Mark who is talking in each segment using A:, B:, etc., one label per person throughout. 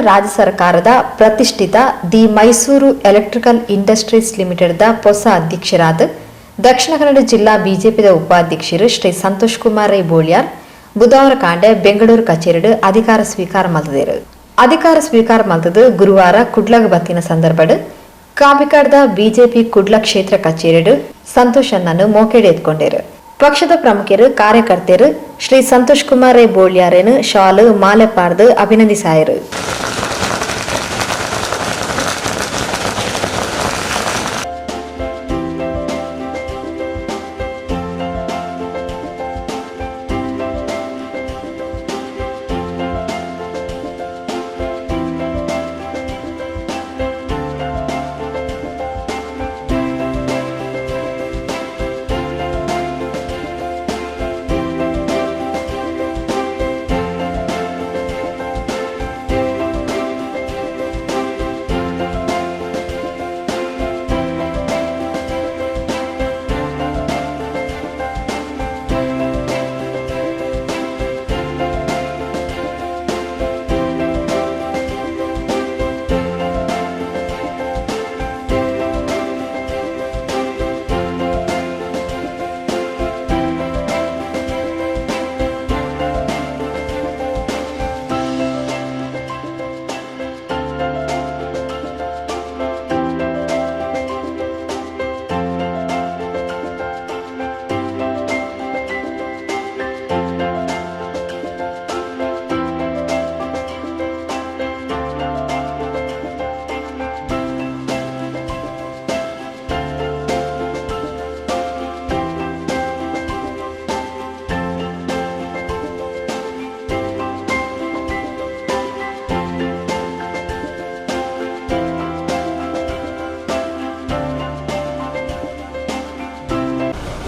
A: ರಾಜ್ಯ ಸರ್ಕಾರದ ಪ್ರತಿಷ್ಠಿತ the Mysuru electrical industries ಲಿಮಿಟೆಡ್ದ ಹೊಸ ಅಧ್ಯಕ್ಷರಾದ ದಕ್ಷಿಣ ಕನ್ನಡ ಜಿಲ್ಲಾ ಬಿಜೆಪಿದ ಉಪಾಧ್ಯಕ್ಷರು ಶ್ರೀ ಸಂತೋಷ್ ಕುಮಾರ್ ರೈ ಬೋಳ್ಯಾರ್ ಬುಧವಾರ ಕಾಂಡೆ ಬೆಂಗಳೂರು ಕಚೇರಿಡು ಅಧಿಕಾರ ಸ್ವೀಕಾರ ಮಲ್ತದೇರು. ಅಧಿಕಾರ ಸ್ವೀಕಾರ ಮಲ್ತದು ಗುರುವಾರ ಕುಡ್ಲಗ ಬತ್ತಿನ ಸಂದರ್ಭಡ್ ಕಾಪಿಕಾಡ್ದ ಬಿಜೆಪಿ ಕುಡ್ಲ ಕ್ಷೇತ್ರ ಕಚೇರಿಡು ಸಂತೋಷ್ ಅಣ್ಣನು ಮೋಕೆಡೆ ಎತ್ಕೊಂಡೇರು. ಪಕ್ಷದ ಪ್ರಮುಖರು, ಕಾರ್ಯಕರ್ತರು ಶ್ರೀ ಸಂತೋಷ್ ಕುಮಾರ್ ರೈ ಬೋಳ್ಯಾರೇನು ಶಾಲು ಮಾಲೆ ಪಾರ್ದು ಅಭಿನಂದಿಸಾಯರು.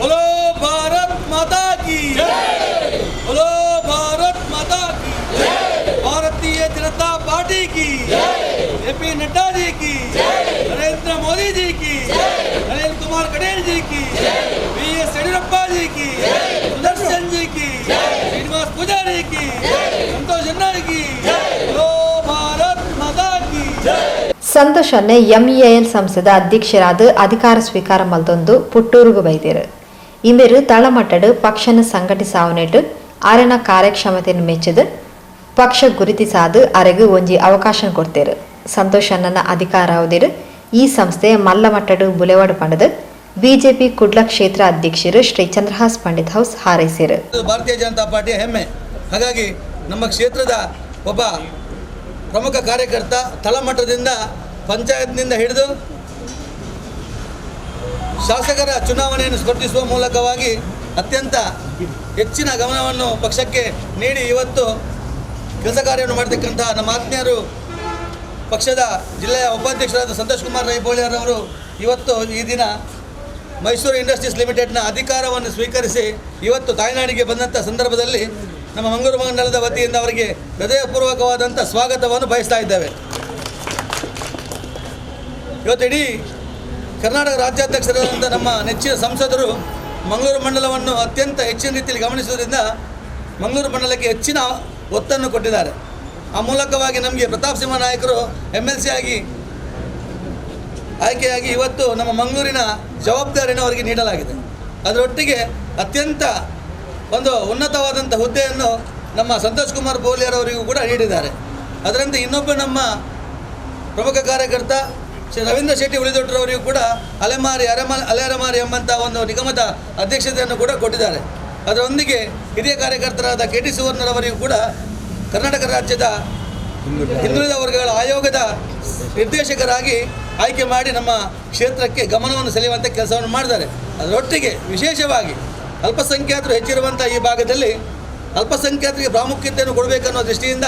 B: बोलो भारत माता की जय, बोलो भारत माता की जय, भारतीय जनता पार्टी की जय, जेपी नड्डा जी की जय, नरेंद्र मोदी जी की जय, अनिल कुमार पटेल जी की जय, बी एस येडियुरप्पा जी की जय, सुदर्शन जी की जय, श्रीनिवास पुजारी की जय, संतोष अण्णा की जय, बोलो भारत माता की जय।
A: ಸಂತೋಷ್ ಅನ್ನೆ ಎಂಇಐಎಲ್ ಸಂಸ್ಥೆದ ಅಧ್ಯಕ್ಷರಾದ ಅಧಿಕಾರ ಸ್ವೀಕಾರ ಮಲ್ತೊಂದು ಪುಟ್ಟೂರುಗು ಬೈದೇರು. ಇಂಬೆರು ತಳಮಟ್ಟಡು ಪಕ್ಷನ ಸಂಘಟಿಸಾವನೆಟ್ ಆರೆನ ಕಾರ್ಯಕ್ಷಮತೆಯನ್ನು ಮೆಚ್ಚದು ಪಕ್ಷ ಗುರುತಿಸಾದು ಅರೆಗು ಒಂಜಿ ಅವಕಾಶ ಕೊಡ್ತೇರು. ಸಂತೋಷ್ ಅಣ್ಣನ ಅಧಿಕಾರ ಅವಧಿಡು ಈ ಸಂಸ್ಥೆ ಮಲ್ಲ ಮಟ್ಟಡು ಬುಲೆವಾಡು ಪಂಡದು ಬಿಜೆಪಿ ಕುಡ್ಲ ಕ್ಷೇತ್ರ ಅಧ್ಯಕ್ಷರು ಶ್ರೀ ಚಂದ್ರಹಾಸ್ ಪಂಡಿತ್ ಹೌಸ್ ಹಾರೈಸಿರು.
B: ಭಾರತೀಯ ಜನತಾ ಪಾರ್ಟಿಯ ಹೆಮ್ಮೆ. ಹಾಗಾಗಿ ನಮ್ಮ ಕ್ಷೇತ್ರದ ಒಬ್ಬ ಪ್ರಮುಖ ಕಾರ್ಯಕರ್ತ, ತಳಮಟ್ಟದಿಂದ ಪಂಚಾಯತ್ನಿಂದ ಹಿಡಿದು ಶಾಸಕರ ಚುನಾವಣೆಯನ್ನು ಸ್ಪರ್ಧಿಸುವ ಮೂಲಕವಾಗಿ ಅತ್ಯಂತ ಹೆಚ್ಚಿನ ಗಮನವನ್ನು ಪಕ್ಷಕ್ಕೆ ನೀಡಿ ಇವತ್ತು ಕೆಲಸ ಕಾರ್ಯವನ್ನು ಮಾಡತಕ್ಕಂಥ ನಮ್ಮ ಆತ್ಮೀಯರು, ಪಕ್ಷದ ಜಿಲ್ಲೆಯ ಉಪಾಧ್ಯಕ್ಷರಾದ ಸಂತೋಷ್ ಕುಮಾರ್ ರೈ ಬೋಳಿಯಾರವರು ಇವತ್ತು ಈ ದಿನ ಮೈಸೂರು ಇಂಡಸ್ಟ್ರೀಸ್ ಲಿಮಿಟೆಡ್ನ ಅಧಿಕಾರವನ್ನು ಸ್ವೀಕರಿಸಿ ಇವತ್ತು ತಾಯ್ನಾಡಿಗೆ ಬಂದಂಥ ಸಂದರ್ಭದಲ್ಲಿ ನಮ್ಮ ಮಂಗಳೂರು ಮಂಡಲದ ವತಿಯಿಂದ ಅವರಿಗೆ ಹೃದಯಪೂರ್ವಕವಾದಂಥ ಸ್ವಾಗತವನ್ನು ಬಯಸ್ತಾ ಇದ್ದೇವೆ. ಇವತ್ತು ಇಡೀ ಕರ್ನಾಟಕ ರಾಜ್ಯಾಧ್ಯಕ್ಷರಾದಂಥ ನಮ್ಮ ನೆಚ್ಚಿನ ಸಂಸದರು ಮಂಗಳೂರು ಮಂಡಲವನ್ನು ಅತ್ಯಂತ ಹೆಚ್ಚಿನ ರೀತಿಯಲ್ಲಿ ಗಮನಿಸುವುದರಿಂದ ಮಂಗಳೂರು ಮಂಡಲಕ್ಕೆ ಹೆಚ್ಚಿನ ಒತ್ತನ್ನು ಕೊಟ್ಟಿದ್ದಾರೆ. ಆ ಮೂಲಕವಾಗಿ ನಮಗೆ ಪ್ರತಾಪ್ ಸಿಂಹ ನಾಯಕರು ಎಮ್ ಎಲ್ ಸಿ ಆಗಿ ಆಯ್ಕೆಯಾಗಿ ಇವತ್ತು ನಮ್ಮ ಮಂಗಳೂರಿನ ಜವಾಬ್ದಾರಿಯನ್ನು ಅವರಿಗೆ ನೀಡಲಾಗಿದೆ. ಅದರೊಟ್ಟಿಗೆ ಅತ್ಯಂತ ಒಂದು ಉನ್ನತವಾದಂಥ ಹುದ್ದೆಯನ್ನು ನಮ್ಮ ಸಂತೋಷ್ ಕುಮಾರ್ ಬೋಲಿಯರ್ ಅವರಿಗೂ ಕೂಡ ನೀಡಿದ್ದಾರೆ. ಅದರಂತೆ ಇನ್ನೊಬ್ಬ ನಮ್ಮ ಪ್ರಮುಖ ಕಾರ್ಯಕರ್ತ ಶ್ರೀ ರವೀಂದ್ರ ಶೆಟ್ಟಿ ಉಳಿದೊಡ್ರವರಿಗೂ ಕೂಡ ಅಲೆಮಾರಿ ಅರೆಮ ಅಲೆಅರೆಮಾರಿ ಎಂಬಂಥ ಒಂದು ನಿಗಮದ ಅಧ್ಯಕ್ಷತೆಯನ್ನು ಕೂಡ ಕೊಟ್ಟಿದ್ದಾರೆ. ಅದರೊಂದಿಗೆ ಹಿರಿಯ ಕಾರ್ಯಕರ್ತರಾದ ಕೆ ಟಿ ಸುವರ್ಣರವರಿಗೂ ಕೂಡ ಕರ್ನಾಟಕ ರಾಜ್ಯದ ಹಿಂದುಳಿದ ವರ್ಗಗಳ ಆಯೋಗದ ನಿರ್ದೇಶಕರಾಗಿ ಆಯ್ಕೆ ಮಾಡಿ ನಮ್ಮ ಕ್ಷೇತ್ರಕ್ಕೆ ಗಮನವನ್ನು ಸೆಳೆಯುವಂಥ ಕೆಲಸವನ್ನು ಮಾಡಿದ್ದಾರೆ. ಅದರೊಟ್ಟಿಗೆ ವಿಶೇಷವಾಗಿ ಅಲ್ಪಸಂಖ್ಯಾತರು ಹೆಚ್ಚಿರುವಂಥ ಈ ಭಾಗದಲ್ಲಿ ಅಲ್ಪಸಂಖ್ಯಾತರಿಗೆ ಪ್ರಾಮುಖ್ಯತೆಯನ್ನು ಕೊಡಬೇಕನ್ನೋ ದೃಷ್ಟಿಯಿಂದ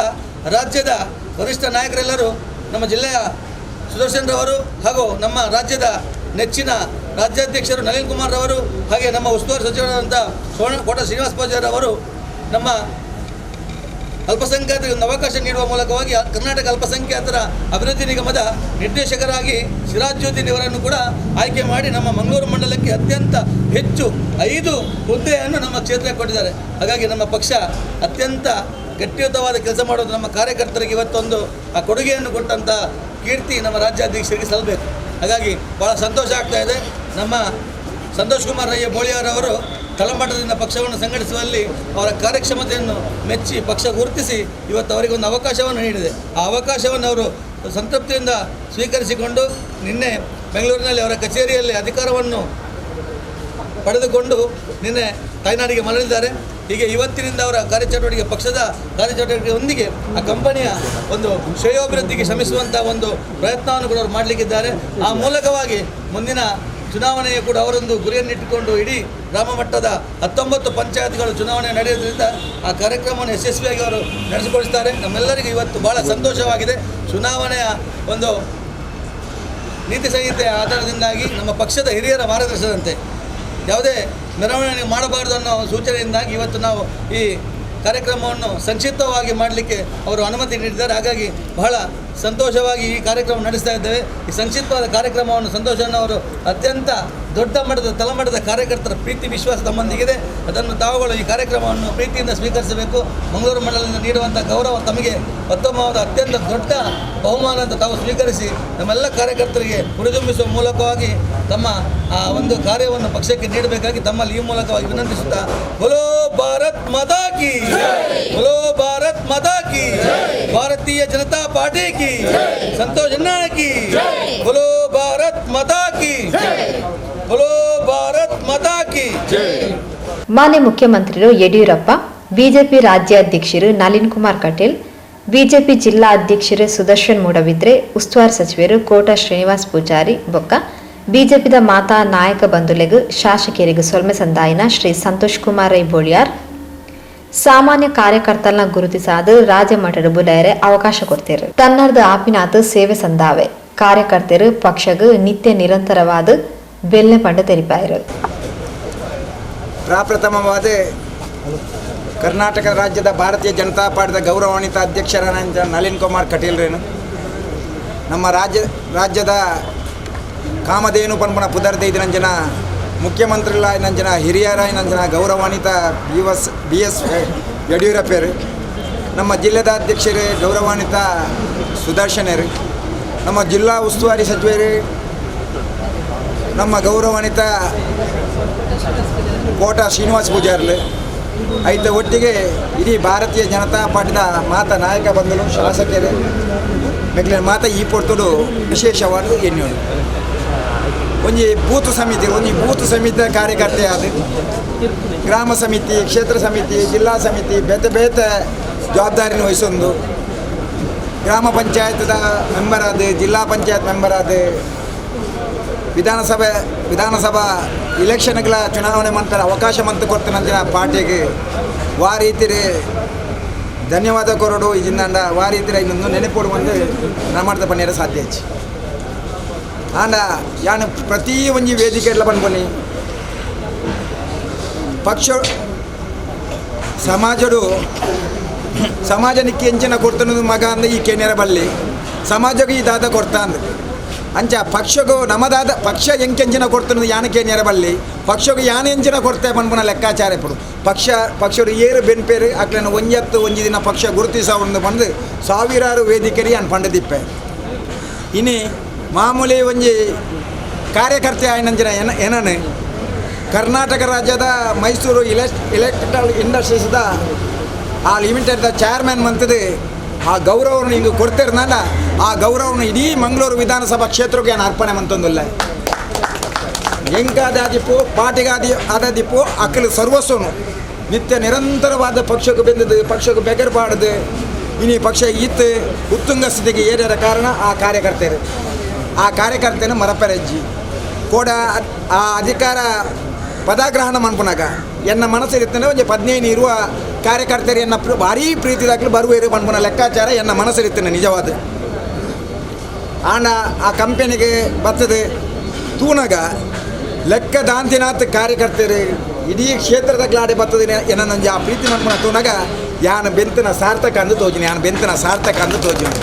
B: ರಾಜ್ಯದ ವರಿಷ್ಠ ನಾಯಕರೆಲ್ಲರೂ, ನಮ್ಮ ಜಿಲ್ಲೆಯ ಸುದರ್ಶನ್ ರವರು ಹಾಗೂ ನಮ್ಮ ರಾಜ್ಯದ ನೆಚ್ಚಿನ ರಾಜ್ಯಾಧ್ಯಕ್ಷರು ನಳಿನ್ ಕುಮಾರ್ ರವರು, ಹಾಗೆ ನಮ್ಮ ಉಸ್ತುವಾರಿ ಸಚಿವರಾದಂಥ ಕೋಟ ಶ್ರೀನಿವಾಸ ಪೂಜಾರಿ ಅವರು ನಮ್ಮ ಅಲ್ಪಸಂಖ್ಯಾತರಿಗೆ ಒಂದು ಅವಕಾಶ ನೀಡುವ ಮೂಲಕವಾಗಿ ಕರ್ನಾಟಕ ಅಲ್ಪಸಂಖ್ಯಾತರ ಅಭಿವೃದ್ಧಿ ನಿಗಮದ ನಿರ್ದೇಶಕರಾಗಿ ಸಿರಾಜುದ್ದೀನ್ ಇವರನ್ನು ಕೂಡ ಆಯ್ಕೆ ಮಾಡಿ ನಮ್ಮ ಮಂಗಳೂರು ಮಂಡಲಕ್ಕೆ ಅತ್ಯಂತ ಹೆಚ್ಚು 5 ಹುದ್ದೆಯನ್ನು ನಮ್ಮ ಕ್ಷೇತ್ರಕ್ಕೆ ಕೊಟ್ಟಿದ್ದಾರೆ. ಹಾಗಾಗಿ ನಮ್ಮ ಪಕ್ಷ ಅತ್ಯಂತ ಗಟ್ಟಿಯುತವಾದ ಕೆಲಸ ಮಾಡೋದು ನಮ್ಮ ಕಾರ್ಯಕರ್ತರಿಗೆ ಇವತ್ತೊಂದು ಆ ಕೊಡುಗೆಯನ್ನು ಕೊಟ್ಟಂಥ ಕೀರ್ತಿ ನಮ್ಮ ರಾಜ್ಯಾಧ್ಯಕ್ಷರಿಗೆ ಸಲ್ಲಬೇಕು. ಹಾಗಾಗಿ ಭಾಳ ಸಂತೋಷ ಆಗ್ತಾ ಇದೆ. ನಮ್ಮ ಸಂತೋಷ್ ಕುಮಾರ್ ರೈ ಬೋಳಿಯಾರವರು ತಳಮಟ್ಟದಿಂದ ಪಕ್ಷವನ್ನು ಸಂಘಟಿಸುವಲ್ಲಿ ಅವರ ಕಾರ್ಯಕ್ಷಮತೆಯನ್ನು ಮೆಚ್ಚಿ ಪಕ್ಷ ಗುರುತಿಸಿ ಇವತ್ತು ಅವರಿಗೆ ಒಂದು ಅವಕಾಶವನ್ನು ನೀಡಿದೆ. ಆ ಅವಕಾಶವನ್ನು ಅವರು ಸಂತೃಪ್ತಿಯಿಂದ ಸ್ವೀಕರಿಸಿಕೊಂಡು ನಿನ್ನೆ ಬೆಂಗಳೂರಿನಲ್ಲಿ ಅವರ ಕಚೇರಿಯಲ್ಲಿ ಅಧಿಕಾರವನ್ನು ಪಡೆದುಕೊಂಡು ನಿನ್ನೆ ತಾಯ್ನಾಡಿಗೆ ಮರಳಿದ್ದಾರೆ. ಹೀಗೆ ಇವತ್ತಿನಿಂದ ಅವರ ಕಾರ್ಯಚಟುವಟಿಕೆ, ಪಕ್ಷದ ಕಾರ್ಯಚಟುವಟಿಕೆಯೊಂದಿಗೆ ಆ ಕಂಪನಿಯ ಒಂದು ಶ್ರೇಯೋಭಿವೃದ್ಧಿಗೆ ಶ್ರಮಿಸುವಂಥ ಒಂದು ಪ್ರಯತ್ನವನ್ನು ಕೂಡ ಅವರು ಮಾಡಲಿಕ್ಕಿದ್ದಾರೆ. ಆ ಮೂಲಕವಾಗಿ ಮುಂದಿನ ಚುನಾವಣೆಯು ಕೂಡ ಅವರೊಂದು ಗುರಿಯನ್ನಿಟ್ಟುಕೊಂಡು ಇಡೀ ಗ್ರಾಮ ಮಟ್ಟದ 19 ಪಂಚಾಯತ್ಗಳು ಚುನಾವಣೆ ನಡೆಯೋದ್ರಿಂದ ಆ ಕಾರ್ಯಕ್ರಮವನ್ನು ಯಶಸ್ವಿಯಾಗಿ ಅವರು ನಡೆಸಿಕೊಳಿಸ್ತಾರೆ. ನಮ್ಮೆಲ್ಲರಿಗೂ ಇವತ್ತು ಭಾಳ ಸಂತೋಷವಾಗಿದೆ. ಚುನಾವಣೆಯ ಒಂದು ನೀತಿ ಸಂಹಿತೆಯ ಆಧಾರದಿಂದಾಗಿ ನಮ್ಮ ಪಕ್ಷದ ಹಿರಿಯರ ಮಾರ್ಗದರ್ಶನದಂತೆ ಯಾವುದೇ ಮೆರವಣಿಗೆ ಮಾಡಬಾರದು ಅನ್ನೋ ಸೂಚನೆಯಿಂದಾಗಿ ಇವತ್ತು ನಾವು ಈ ಕಾರ್ಯಕ್ರಮವನ್ನು ಸಂಕ್ಷಿಪ್ತವಾಗಿ ಮಾಡಲಿಕ್ಕೆ ಅವರು ಅನುಮತಿ ನೀಡಿದ್ದಾರೆ. ಹಾಗಾಗಿ ಬಹಳ ಸಂತೋಷವಾಗಿ ಈ ಕಾರ್ಯಕ್ರಮ ನಡೆಸ್ತಾ ಇದ್ದೇವೆ. ಈ ಸಂಕ್ಷಿಪ್ತವಾದ ಕಾರ್ಯಕ್ರಮವನ್ನು ಸಂತೋಷಣ್ಣವರು ಅತ್ಯಂತ ದೊಡ್ಡ ಮಟ್ಟದ ತಳಮಟ್ಟದ ಕಾರ್ಯಕರ್ತರ ಪ್ರೀತಿ ವಿಶ್ವಾಸ ತಮ್ಮೊಂದಿಗಿದೆ. ಅದನ್ನು ತಾವುಗಳು ಈ ಕಾರ್ಯಕ್ರಮವನ್ನು ಪ್ರೀತಿಯಿಂದ ಸ್ವೀಕರಿಸಬೇಕು. ಮಂಗಳೂರು ಮಂಡಲದಿಂದ ನೀಡುವಂಥ ಗೌರವ ತಮಗೆ ಉತ್ತಮವಾದ ಅತ್ಯಂತ ದೊಡ್ಡ ಬಹುಮಾನ ಅಂತ ತಾವು ಸ್ವೀಕರಿಸಿ ನಮ್ಮೆಲ್ಲ ಕಾರ್ಯಕರ್ತರಿಗೆ ಹುರಿದುಂಬಿಸುವ ಮೂಲಕವಾಗಿ ತಮ್ಮ ಆ ಒಂದು ಕಾರ್ಯವನ್ನು ಪಕ್ಷಕ್ಕೆ ನೀಡಬೇಕಾಗಿ ತಮ್ಮಲ್ಲಿ ಈ ಮೂಲಕವಾಗಿ ವಿನಂತಿಸುತ್ತಾ, ಬೋಲೋ ಭಾರತ್ ಮಾತಾ ಕಿ, ಬೋಲೋ ಭಾರತ್ ಮಾತಾ ಕಿ, ಭಾರತೀಯ ಜನತಾ ಪಾರ್ಟಿ ಕಿ, ಸಂತೋಷ್ ಅಣ್ಣಾ ಕಿ, ಬೋಲೋ ಭಾರತ್ ಮಾತಾ ಕಿ, ಬೋಲೋ ಭಾರತ್ ಮಾತಾ ಕಿ.
A: ಮಾನ್ಯ ಮುಖ್ಯಮಂತ್ರಿರು ಯಡಿಯೂರಪ್ಪ, ಬಿಜೆಪಿ ರಾಜ್ಯಾಧ್ಯಕ್ಷರು ನಳಿನ್ ಕುಮಾರ್ ಕಟೀಲ್, ಬಿಜೆಪಿ ಜಿಲ್ಲಾ ಅಧ್ಯಕ್ಷರು ಸುದರ್ಶನ್ ಮೂಡಬಿದ್ರೆ, ಉಸ್ತುವಾರಿ ಸಚಿವರು ಕೋಟ ಶ್ರೀನಿವಾಸ್ ಪೂಜಾರಿ ಬೊಕ್ಕ ಬಿಜೆಪಿದ ಮಾತಾ ನಾಯಕ ಬಂಧುಲೆಗ್ ಶಾಸಕರಿಗೆ ಸೊಲ್ಮೆ ಸಂದಾಯಿನ ಶ್ರೀ ಸಂತೋಷ್ ಕುಮಾರ್ ರೈ ಬೋಳಿಯಾರ್ ಸಾಮಾನ್ಯ ಕಾರ್ಯಕರ್ತರನ್ನ ಗುರುತಿಸಾದ ರಾಜ್ಯ ಮಟ್ಟದ ಬುಲೆಯರೆ ಅವಕಾಶ ಕೊಡ್ತೇರು. ತನ್ನರ್ದ ಆಪಿನಾಥ್ ಸೇವೆ ಸಂದಾವೆ ಕಾರ್ಯಕರ್ತರು ಪಕ್ಷಗ್ ನಿತ್ಯ ನಿರಂತರವಾದ ಬೆಲ್ನೆ ಪಂಡ ತೆರಿಪಾಯರು.
C: ಪ್ರಾಪ್ರಥಮವಾದ ಕರ್ನಾಟಕ ರಾಜ್ಯದ ಭಾರತೀಯ ಜನತಾ ಪಾರ್ಟಿದ ಗೌರವಾನ್ವಿತ ಅಧ್ಯಕ್ಷರಾದ ನಳಿನ್ ಕುಮಾರ್ ಕಟೀಲ್ರೇನು, ನಮ್ಮ ರಾಜ್ಯದ ಕಾಮಧೇನು ಪನ್ಪುನ ಪುದರ್ದ ನಂಜನ ಮುಖ್ಯಮಂತ್ರಿಗಳಾಯ ನಂಜನ ಹಿರಿಯರಾಯ ನಂಜನ ಗೌರವಾನ್ವಿತ ಬಿ ಎಸ್ ಯಡಿಯೂರಪ್ಪರು, ನಮ್ಮ ಜಿಲ್ಲೆದ ಅಧ್ಯಕ್ಷರು ಗೌರವಾನ್ವಿತ ಸುದರ್ಶನರು, ನಮ್ಮ ಜಿಲ್ಲಾ ಉಸ್ತುವಾರಿ ಸಚಿವರು ನಮ್ಮ ಗೌರವಾನ್ವಿತ ಕೋಟ ಶ್ರೀನಿವಾಸ ಪೂಜಾರ್ಲು, ಐತ ಒಟ್ಟಿಗೆ ಇಡೀ ಭಾರತೀಯ ಜನತಾ ಪಾರ್ಟಿದ ಮಾತ ನಾಯಕ ಬಂಧುಲು, ಶಾಸಕರು ಮೆಗ್ಲೆ ಮಾತ ಈ ಪೊರ್ತುಡು ವಿಶೇಷವಾದ ಎನ್ನುವುದು. ಒಂಜಿ ಬೂತ್ ಸಮಿತಿ, ಒಂಜಿ ಬೂತ್ ಸಮಿತಿಯ ಕಾರ್ಯಕರ್ತೆ ಆದ ಗ್ರಾಮ ಸಮಿತಿ, ಕ್ಷೇತ್ರ ಸಮಿತಿ, ಜಿಲ್ಲಾ ಸಮಿತಿ ಬೇತೆ ಬೇತೆ ಜವಾಬ್ದಾರಿನ ವಹಿಸೊಂದು, ಗ್ರಾಮ ಪಂಚಾಯತ್ದ ಮೆಂಬರ್ ಆದ, ಜಿಲ್ಲಾ ಪಂಚಾಯತ್ ಮೆಂಬರ್ ಆದ, ವಿಧಾನಸಭೆ ವಿಧಾನಸಭಾ ಇಲೆಕ್ಷನ್ಗಳ ಚುನಾವಣೆ ಮಂತರ ಅವಕಾಶ ಮಂತು ಕೊಡ್ತಾನಂಚಿನ ಪಾರ್ಟಿಗೆ ವಾ ರೀತಿರಿ ಧನ್ಯವಾದ ಕೊರಡು ಇಜಿಂದ ವಾ ರೀತಿರ ಇನ್ನೊಂದು ನೆನಪೋಡು ಬಂದು ನಮ್ಮಡ್ದ ಪನ್ನಿಯರ ಸಾಧ್ಯ ಹೆಚ್ಚು. ಆಂಡ ಯಾನು ಪ್ರತಿ ಒಂಜಿ ವೇದಿಕೆ ಎಲ್ಲ ಪನ್ಪುನಿ, ಪಕ್ಷ ಸಮಾಜಡು ಸಮಾಜ ನಿಕ್ಕಿ ಎಂಚಿನ ಕೊಡ್ತನದು ಮಗ ಅಂದ ಈ ಕೆನೆರ ಬಲ್ಲಿ ಸಮಾಜಕ್ಕೆ ಈ ದಾದ ಕೊಡ್ತಾ ಅಂದ್. ಅಂಚ ಪಕ್ಷಗೂ ನಮದಾದ ಪಕ್ಷ ಎಂಕೆಂಚಿನ ಕೊಡ್ತನದು ಯಾನ ಕೇನ್ಯರ ಬಲ್ಲಿ ಪಕ್ಷಗೂ ಯಾನ ಎಂಚಿನ ಕೊಡ್ತೆ ಪನ್ಪುನ ಲೆಕ್ಕಾಚಾರ ಇಪ್ಪಡು. ಪಕ್ಷರು ಏರು ಬೆನ್ಪೇರು ಅಕ್ಲೆನ ಒಂಜತ್ತು ಒಂಜಿ ದಿನ ಪಕ್ಷ ಗುರುತಿಸ ಒಂದು ಬಂದು ಸಾವಿರಾರು ವೇದಿಕೆರಿ ಯಾನ್ ಪಂಡದಿಪ್ಪೆ. ಇನಿ ಮಾಮೂಲಿ ಒಂಜಿ ಕಾರ್ಯಕರ್ತೆ ಆಯ್ನಂಚಿನ ಏನನು ಕರ್ನಾಟಕ ರಾಜ್ಯದ ಮೈಸೂರು ಎಲೆಕ್ಟ್ರಿಕಲ್ ಇಂಡಸ್ಟ್ರೀಸ್ದ ಆ ಲಿಮಿಟೆಡ್ದ ಚೇರ್ಮನ್ ಮಂತದ ಆ ಗೌರವವನ್ನು ಹಿಂಗೆ ಕೊಡ್ತಿರ್ನಲ್ಲ, ಆ ಗೌರವವನ್ನು ಇಡೀ ಮಂಗಳೂರು ವಿಧಾನಸಭಾ ಕ್ಷೇತ್ರಕ್ಕೆ ನಾನು ಅರ್ಪಣೆ ಮಂತೊಂದಿಲ್ಲ. ಎಂಕಾದಾದಿಪ್ಪು ಪಾಟಿಗಾದಿ ಆದಾದಿಪ್ಪು ಅಕ್ಕಲು ಸರ್ವಸ್ವನು ನಿತ್ಯ ನಿರಂತರವಾದ ಪಕ್ಷಕ್ಕೆ ಬೆಂದದ್ದು, ಪಕ್ಷಕ್ಕೆ ಬೆಗರ್ಬಾರ್ದು. ಇನಿ ಪಕ್ಷ ಇತ್ತು ಉತ್ತುಂಗ ಸ್ಥಿತಿಗೆ ಏರ್ಯರ ಕಾರಣ ಆ ಕಾರ್ಯಕರ್ತರು. ಆ ಕಾರ್ಯಕರ್ತನ ಮರಪೆರಜ್ಜಿ ಕೂಡ ಆ ಅಧಿಕಾರ ಪದಗ್ರಹಣ ಮನ್ಪುನಾಗ ಎನ್ನ ಮನಸ್ಸು ಇರ್ತದೆ ಒಂಜಿ 15 ಇರುವ ಕಾರ್ಯಕರ್ತರು ಎನ್ನ ಭಾರೀ ಪ್ರೀತಿದಾಗಲು ಬರುವೇರು ಪನ್ಪುನ ಲೆಕ್ಕಾಚಾರ ಎನ್ನ ಮನಸ್ಸು ಇರ್ತೇನೆ ನಿಜವಾದ. ಆಂಡ ಆ ಕಂಪನಿಗೆ ಬರ್ತದೆ ತೂನಗ ಲೆಕ್ಕ ದಾಂತಿನಾಥ್ ಕಾರ್ಯಕರ್ತರು ಇಡೀ ಕ್ಷೇತ್ರದ ಗ್ಲಾಡೆ ಬರ್ತದೆ. ಎನ್ನ ಆ ಪ್ರೀತಿ ಮನ್ಪುನ ತೂನಗ ಯಾನ ಬೆಂತನ ಸಾರ್ಥಕ ಅಂದು ತೋಜಿನಿ, ಯಾನ ಬೆಂತನ ಸಾರ್ಥಕ ಅಂದು ತೋಜಿನಿ.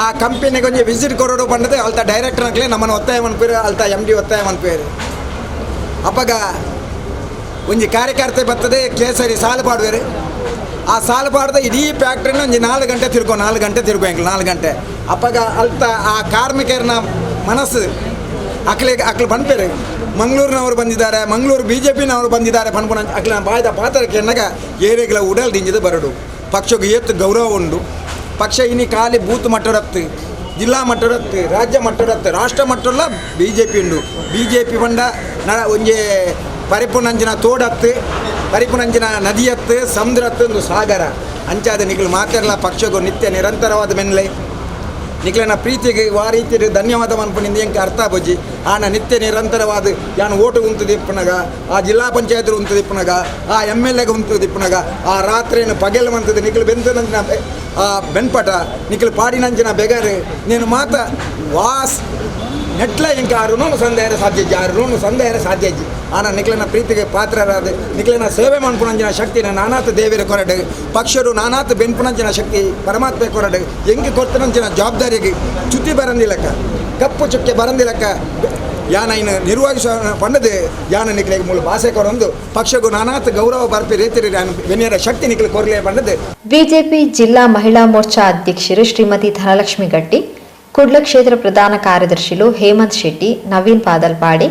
C: ಆ ಕಂಪನಿಗೆ ಒಂಜಿ ವಿಸಿಟ್ ಕೊರಡು ಪಂಡದು ಅಲ್ತ ಡೈರೆಕ್ಟರ್ ನಮ್ಮನ್ನು ಒತ್ತಾಯ ಮನ್ಪೇರು, ಅಲ್ತ ಎಮ್ ಡಿ ಒತ್ತಾಯ ಮನ್ಪೇರು. ಅಪ್ಪಗ ಒಂಜಿ ಕಾರ್ಯಕರ್ತೆ ಬರ್ತದೆ, ಕೇಸರಿ ಸಾಲು ಪಾಡುವೆರು. ಆ ಸಾಲು ಪಾಡ್ದ ಇಡೀ ಫ್ಯಾಕ್ಟ್ರಿನ ಒಂಜಿ 4 ಗಂಟೆ ತಿರ್ಗೋ 4 ಗಂಟೆ ತಿರ್ಗೋ ಎಂಕ್ಲು 4 ಗಂಟೆ ಅಪ್ಪಗ ಅಲ್ತ ಆ ಕಾರ್ಮಿಕರನ ಮನಸ್ಸು ಅಕ್ಲಿಗೆ ಅಕ್ಲು ಪನ್ಪೇರು ಮಂಗಳೂರಿನವರು ಬಂದಿದ್ದಾರೆ, ಮಂಗಳೂರು ಬಿ ಜೆ ಪಿನವರು ಬಂದಿದ್ದಾರೆ ಪನ್ಪುನ ಅಕ್ಲಿನ ಬಾಯ್ದ ಪಾತ್ರಕ್ಕೆ ಎನ್ನಗ ಏರಿಗಳ ಉಡಲ್ ದಿಂಜಿದ ಬರಡು. ಪಕ್ಷಕ್ಕೆ ಏತ್ತು ಗೌರವ ಉಂಡು. ಪಕ್ಷ ಇನಿ ಖಾಲಿ ಬೂತ್ ಮಟ್ಟಡತ್ತು, ಜಿಲ್ಲಾ ಮಟ್ಟಡತ್ತು, ರಾಜ್ಯ ಮಟ್ಟಡತ್ತು, ರಾಷ್ಟ್ರ ಮಟ್ಟಲ್ಲ ಬಿ ಜೆ ಪಿ ಉಂಡು. ಬಿ ಜೆ ಪಿ ಪಂಡ ನ ಒಂಜಿ ಪರಿಪುನಂಚಿನ ತೋಡತ್ತು, ಪರಿಪುನಂಚಿನ ನದಿಯತ್ತು, ಸಮುದ್ರತ್ತು ಒಂದು ಸಾಗರ. ಅಂಚಾದ ನಿಕ್ಲು ಮಾತೆರ್ಲ ಪಕ್ಷಗೂ ನಿತ್ಯ ನಿರಂತರವಾದ ಬೆನ್ಲೆ ನಿಕ್ಲೆನ ಪ್ರೀತಿಗೆ ವಾ ರೀತಿ ಧನ್ಯವಾದ ಮನ್ಪುನಿಂದ ಎಂಕ್ ಅರ್ಥ ಬಜ್ಜಿ. ಆನ ನಿತ್ಯ ನಿರಂತರವಾದ ಯಾನ್ ಓಟು ಉಂತುದಿಪ್ಪುನಗ, ಆ ಜಿಲ್ಲಾ ಪಂಚಾಯತ್ ಉಂತುದಿಪ್ಪುನಗ, ಆ ಎಮ್ ಎಲ್ ಎಗೆ ಉಂತುದಿಪ್ಪುನಗ, ಆ ರಾತ್ರಿಯನ್ನು ಪಗೆಲ್ ಮಂತದ ನಿಕ್ಲು ಬೆಂತನಂಚಿನ ಆ ಬೆನ್ಪಟ ನಿಕ್ಲು ಪಾಡಿನಂಚಿನ ಬೆಗರು ನೀನು ಮಾತ ವಾಸ್ ನೆಟ್ಲ ಎಂಕ ಆ ಋಣನು ಸಂದೇಹ ಸಾಧ್ಯ, ಆ ಋಣನು ಸಂದೇಹ ಸಾಧ್ಯ. ಆನ ನಿಕ್ಲೆನ ಪ್ರೀತಿಗೆ ಪಾತ್ರರಾದ ನಿಕ್ಲೆನ ಸೇವೆ ಮನ್ಪುನಂಚಿನ ಶಕ್ತಿನ ನಾನಾತ ದೇವಿರ ಕೊರಡು, ಪಕ್ಷರು ನಾನಾತ ಬೆನ್ಪುನಂಚಿನ ಶಕ್ತಿ ಪರಮಾತ್ಮ ಕೊರಡು. ಎಂಗೆ ಕೊರ್ತನಂಚಿನ ಜವಾಬ್ದಾರಿಗೆ ಚ್ಯುತಿ ಬರಂದಿಲಕ್ಕ, ಕಪ್ಪು ಚುಕ್ಕೆ ಬರಂದಿಲಕ್ಕ ಯಾನ ಇನ್ನು ನಿರ್ವಹಿಸ ಪಂಡದು ಯಾನ ನಿಕ್ಲೆಗೆ ಮೂಲ ಭಾಷೆ ಕೊರೊಂದು ಪಕ್ಷಗೂ ನಾನಾತ ಗೌರವ ಬರ್ಪಿ ರೀತಿ ಬೆನಿಯರ ಶಕ್ತಿ ನಿಕ್ಲೆ ಕೊರಲೆ ಪಂಡದು.
A: ಬಿಜೆಪಿ ಜಿಲ್ಲಾ ಮಹಿಳಾ ಮೋರ್ಚಾ ಅಧ್ಯಕ್ಷರು ಶ್ರೀಮತಿ ಧನಲಕ್ಷ್ಮಿ ಗಟ್ಟಿ, ಕುಡ್ಲ ಕ್ಷೇತ್ರ ಪ್ರಧಾನ ಕಾರ್ಯದರ್ಶಿಲು ಹೇಮಂತ್ ಶೆಟ್ಟಿ, ನವೀನ್ ಪಾದಲ್ಪಾಡಿ,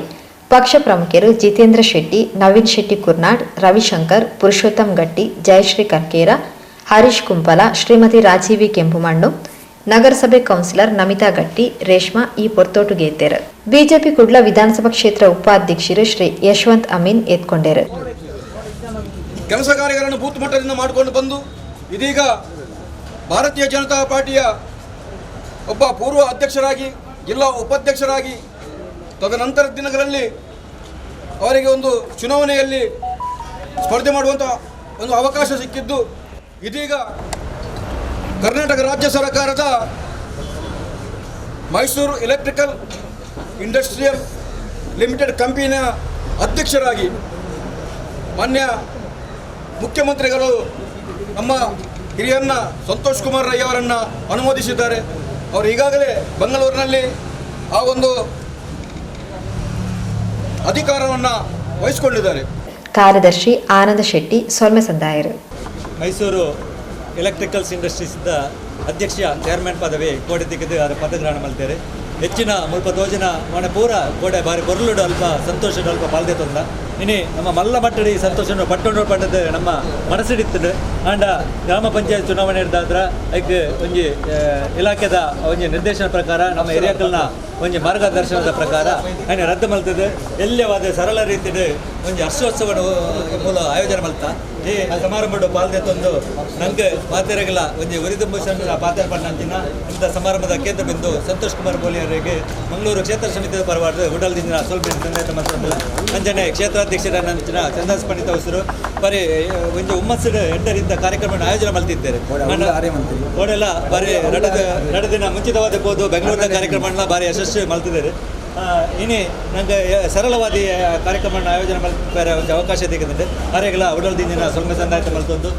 A: ಪಕ್ಷ ಪ್ರಮುಖರು ಜಿತೇಂದ್ರ ಶೆಟ್ಟಿ, ನವೀನ್ ಶೆಟ್ಟಿ ಕುರ್ನಾಡ್, ರವಿಶಂಕರ್, ಪುರುಷೋತ್ತಮ್ ಗಟ್ಟಿ, ಜಯಶ್ರೀ ಕರ್ಕೇರ, ಹರೀಶ್ ಕುಂಪಲ, ಶ್ರೀಮತಿ ರಾಜೀವಿ ಕೆಂಪುಮಣ್ಣು, ನಗರಸಭೆ ಕೌನ್ಸಿಲರ್ ನಮಿತಾ ಗಟ್ಟಿ, ರೇಷ್ಮಾ ಈ ಪೊರ್ತೋಟು ಗೇತೇರು. ಬಿಜೆಪಿ ಕುಡ್ಲ ವಿಧಾನಸಭಾ ಕ್ಷೇತ್ರ ಉಪಾಧ್ಯಕ್ಷರು ಶ್ರೀ ಯಶವಂತ್ ಅಮೀನ್ ಎತ್ಕೊಂಡೇರು.
B: ಕೆಲಸ ಕಾರ್ಯಗಳನ್ನು ಬೂತ್ ಮಟ್ಟದಿಂದ ಮಾಡಿಕೊಂಡು ಬಂದು ಇದೀಗ ಭಾರತೀಯ ಜನತಾ ಪಾರ್ಟಿಯ ಒಬ್ಬ ಪೂರ್ವ ಅಧ್ಯಕ್ಷರಾಗಿ, ಜಿಲ್ಲಾ ಉಪಾಧ್ಯಕ್ಷರಾಗಿ, ತದನಂತರದ ದಿನಗಳಲ್ಲಿ ಅವರಿಗೆ ಒಂದು ಚುನಾವಣೆಯಲ್ಲಿ ಸ್ಪರ್ಧೆ ಮಾಡುವಂಥ ಒಂದು ಅವಕಾಶ ಸಿಕ್ಕಿದ್ದು, ಇದೀಗ ಕರ್ನಾಟಕ ರಾಜ್ಯ ಸರ್ಕಾರದ ಮೈಸೂರು ಎಲೆಕ್ಟ್ರಿಕಲ್ ಇಂಡಸ್ಟ್ರಿಯಲ್ ಲಿಮಿಟೆಡ್ ಕಂಪನಿಯ ಅಧ್ಯಕ್ಷರಾಗಿ ಮಾನ್ಯ ಮುಖ್ಯಮಂತ್ರಿಗಳು ನಮ್ಮ ಹಿರಿಯನ್ನ ಸಂತೋಷ್ ಕುಮಾರ್ ರೈ ಅವರನ್ನು ಅನುಮೋದಿಸಿದ್ದಾರೆ. ಅವರು ಈಗಾಗಲೇ ಬೆಂಗಳೂರಿನಲ್ಲಿ ಆ ಒಂದು ಅಧಿಕಾರವನ್ನು ವಹಿಸಿಕೊಂಡಿದ್ದಾರೆ.
A: ಕಾರ್ಯದರ್ಶಿ ಆನಂದ ಶೆಟ್ಟಿ ಸೊಲ್ಮೆ ಸಂದಾಯರು.
D: ಮೈಸೂರು ಎಲೆಕ್ಟ್ರಿಕಲ್ಸ್ ಇಂಡಸ್ಟ್ರೀಸ್ದ ಅಧ್ಯಕ್ಷ ಚೇರ್ಮನ್ ಪದವಿ ಕೋಡೆ ತಿಕ್ಕಿದ್ದು ಅದರ ಪದಗ್ರಹಣ ಮಲ್ತೇವೆ. ಹೆಚ್ಚಿನ ಮುಲ್ಪ ತೋಜಿನ ಮನೆ ಪೂರ ಕೋಡೆ ಬಾರಿ ಪೊರ್ಲುಡು ಅಲ್ಪ ಸಂತೋಷದ ಅಲ್ಪ ಪಾಲ್ದೆ ತೊಂದ ಇನಿ ನಮ್ಮ ಮಲ್ಲ ಮಟ್ಟಡಿ ಸಂತೋಷನ ಪಟ್ಟೊಂಡು ಪಂಡದ ನಮ್ಮ ಮನಸ್ಸಿಡಿತ್ತದು. ಆಂಡ ಗ್ರಾಮ ಪಂಚಾಯತ್ ಚುನಾವಣೆ ಹಿಡ್ದಾದ್ರ ಐಕ್ ಒಂಜಿ ಇಲಾಖೆದ ಒಂಜಿ ನಿರ್ದೇಶನ ಪ್ರಕಾರ ನಮ್ಮ ಏರಿಯಾಕಲ್ನ ಒಂಜಿ ಮಾರ್ಗದರ್ಶನದ ಪ್ರಕಾರ ಆಯ್ನ ರದ್ದು ಮಲ್ತದೆ. ಎಲ್ಲವಾದ ಸರಳ ರೀತಿಡ್ ಒಂಜಿ ಹರ್ಷೋತ್ಸವ ಮೂಲ ಆಯೋಜನೆ ಮಲ್ತ ಈ ಸಮಾರಂಭಡು ಪಾಲ್ದೆ ತಂದು ನಂಗೆ ಪಾತೆರೆಗಳ ಒಂಜಿ ಉರಿದುಂಬು ಪಾತೆರ ಪಣ್ಣಂಚಿನ ಇಂಥ ಸಮಾರಂಭದ ಕೇಂದ್ರ ಬಿಂದು ಸಂತೋಷ್ ಕುಮಾರ್ ಬೋಲಿಯವರಿಗೆ ಮಂಗಳೂರು ಕ್ಷೇತ್ರ ಸಮಿತಿಯ ಪರವಾಗಿ ಉಡಲ್ ದಿಂಜಿನ ಸ್ವಲ್ಪ ತಂದೆ ಅಂಜನೆ ಕ್ಷೇತ್ರಾಧ್ಯಕ್ಷರ ಚಂದಾಸ್ ಪಂಡಿತ ಅವಸರು ಬರೀ ಒಂಜಿ ಹುಮ್ಮಸ್ಸು ಎಡ್ಡರಿಂದ ಕಾರ್ಯಕ್ರಮ ಆಯೋಜನೆ ಮಲ್ತಿದ್ದಾರೆ. ಓಡೆಲ್ಲ ಬಾರಿ 2 ದಿನ ಮುಂಚಿತವಾದ ಹೋದು ಬೆಂಗಳೂರಿನ ಕಾರ್ಯಕ್ರಮನ ಭಾರಿ ಯಶಸ್ವಿ ಮಲ್ತಿದ್ದಾರೆ. ಇನಿ ನಂಗೆ ಸರಳವಾದ ಕಾರ್ಯಕ್ರಮ ಆಯೋಜನೆ ಮಲ್ಪರೆ ಒಂದು ಅವಕಾಶ ಸಿಕ್ಕಿದೆ. ಅರೆಗಳ ಉಡಲ್ ದಿಂಜಿನ ಸ್ವಲ್ಪ ಸಂದಾಯತ ಮಲ್ತೊಂದು.